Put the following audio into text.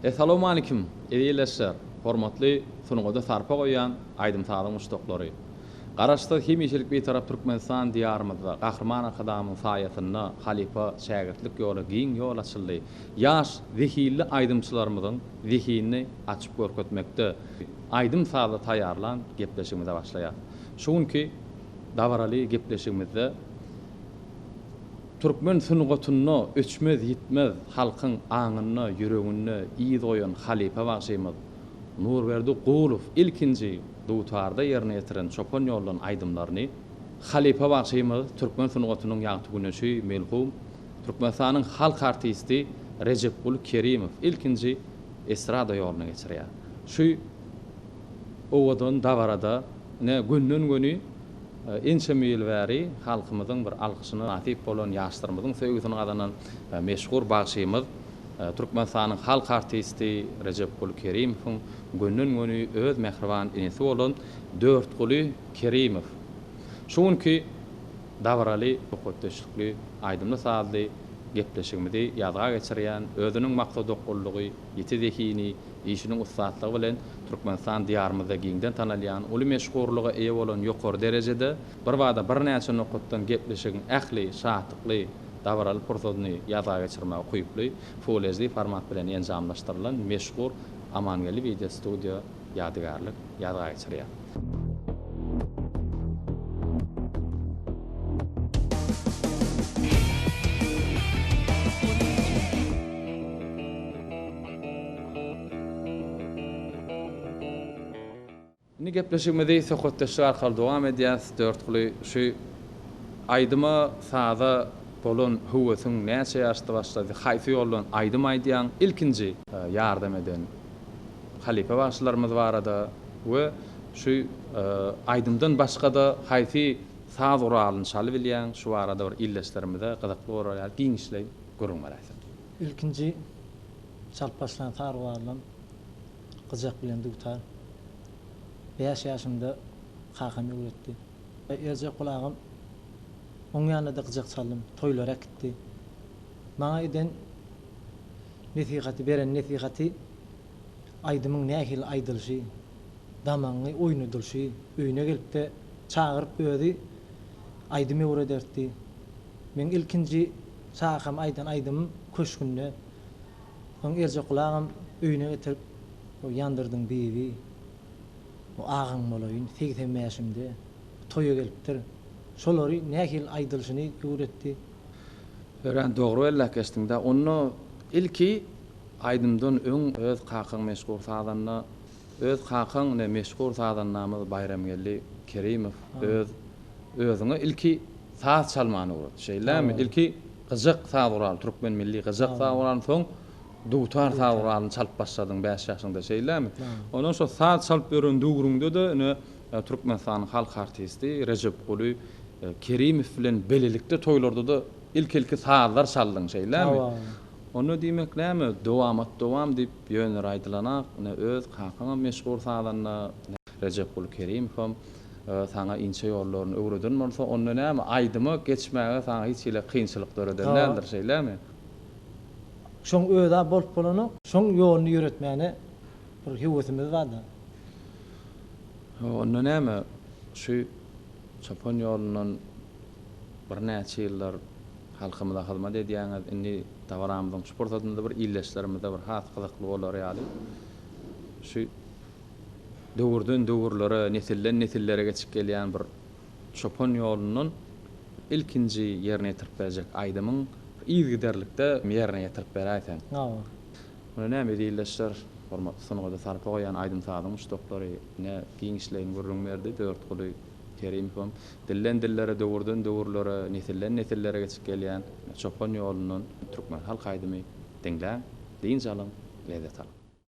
Essalawmalikim, eziz ildeşler, hormatly sungata sarpa goýýan aýdym-sazyň muşdaklary! Garaşsyz, hemişelik Bitarap Türkmenistan Diýarymyzda Gahryman Arkadagymyzyň saýasynda halypa şägirtlik ýoly giň ýol açyldy. Ýaş, zehinli aýdymçylarymyzyň zehinini açyp görkezmekde aýdym-sazly taýýarlan gepleşigimize başlaýas. Şu günki dabaraly gepleşigimizde Türkmen sungatynda öçmez-ýitmez, halkyň aňynda, ýüreginde yz goýan halypa bagşymyz Nurberdi Gulow ilkinji dutarda ýerine ýetiren Çopan ýoldan aýdymlaryny halypa bagşymyz, türkmen sungatynyň ýagty güneşi melhum Türkmenistanyň halk artisti Rejepguly Kerimow ilkinji estrada ýoluna geçirýär. Şu owadan dabarada ine gönden-göni Ençeme ýyl bäri halkymyzyň bir alkyşyna mynasyp bolan, ýaşlarymyzyň söýgüsini gazanan meşhur bagşymyz, Türkmenistanyň halk artisti Rejepguly Kerimowyň gönden-göni öz mähriban inisi bolan Dörtguly Kerimow şu günki dabaraly söhbetdeşlikli, aýdymly-sazly gepleşigimizi ýazga geçirýän, özüniň maksadaokgunlygy, ýiti zehini, Işiniň ussatlygy bilen Türkmenistan Diýarymyzda giňden tanalýan, uly meşhurlyga eýe bolan ýokary derejede, birbada birnäçe nokatdan gepleşigiň ähli şatlykly, dabaraly pursadyny ýazga geçirmäge ukyply Full HD format bilen enjamlaşdyrylan meşhur Amangeldi Wideo Studio ýadygärlik ýazga geçirýär. Indi gepleşigimizi söhbetdeşlik arkaly dowam edýäs. Dörtguly, şu aýdyma, saza bolan höwesiň näçe ýaşda başlady? Haýsy ýoldan aýdym aýdýaň? Ilkinji ýardam eden halypa bagşylarymyz barada we şu aýdymdan başga-da haýsy saz guralyny çalybilýäň? Şu barada bir ildeşlerimize gyzykly bolar ýaly giňişleýin gürrüň beräýseň. Ilkinji çalyp başlan saz guralym gyjak bilen dutar. Bäş ýaşymda kakam öwretdi. Erjekgul agam oň ýanynda-da gyjak çaldym. Toýlara äkitdi. Maňa eden nesihaty, beren nesihaty aýdymyň nähili aýdylyşy, damagyňy oýnadylyşy, öýüne gelip-de çagyryp özi aýdym öwredertdi. Meň ilkinji çagakam aýdan aýdymym Köşgünde. Soň Erjekguly agam öýüne getirip, O ýandyrdyň bibi, o agaň bolaýyn, 80 bäşimde toýa gelipdir. Şolary nähili aýdylyşyny öwretdi. Örän dogry belläp geçdiň-dä. Onda ilki aýdymdan öň öz kakaň meşhur sazanda, öz kakaň ine meşhur sazandamyz Baýramgeldi Kerimow öz özüňe ilki saz çalmany öwretdi. Şeýlemi? Ilki gyjak saz guraly, türkmen milli gyjak saz guralyny, soň dutar saz guralyny çalyp başladyň bäş ýaşyňda, şeýlemi? Ondan şo saz çalyp ýören döwrüňde-de ine Türkmenistanyň halk artisti Rejepguly Kerimow bilen bilelikde toýlarda-da ilki-ilki sazlar çaldyň, şeýlemi? Onda diýmek näme, dowamat dowam diýip ýöne aýdylanak, ine öz kakaňam meşhur sazanda Rejepguly Kerimowam saňa inçe ýollaryny öwreden bolsa, onda näme, aýdyma geçmäge saňa hiç hili kynçylyk döreden däldir, şeýlemi? Şoň öz-ä bolup bolanok. Şoň ýoluny ýöretmäne bir höwesimiz bar-da. Onda näme, şu çopan ýolundan birnäçe ýyllar halkymyza hyzmat edýäňiz, indi dabaramyzyň şu pursatynda bir ildeşlerimize bir has gyzykly bolar ýaly, şu döwürden döwürlere, nesilden nesillere geçip gelýän bir çopan ýolundan ilkinji ýerine ýetirip berjek aýdymyň yzygiderlikde ýerine ýetirip beräýseň. Hawa. Muny näme eziz ildeşler, hormatly sungata sarpa goýýan aýdym-sazyň muşdaklary ine giňişleýin gürrüň berdi Dörtguly Kerimowam. Dilden dillere, döwürden döwürlere, nesilden nesillere geçip gelýän çopan ýolundan türkmen halk aýdymy diňläň, dynç alyň, lezzet alyň.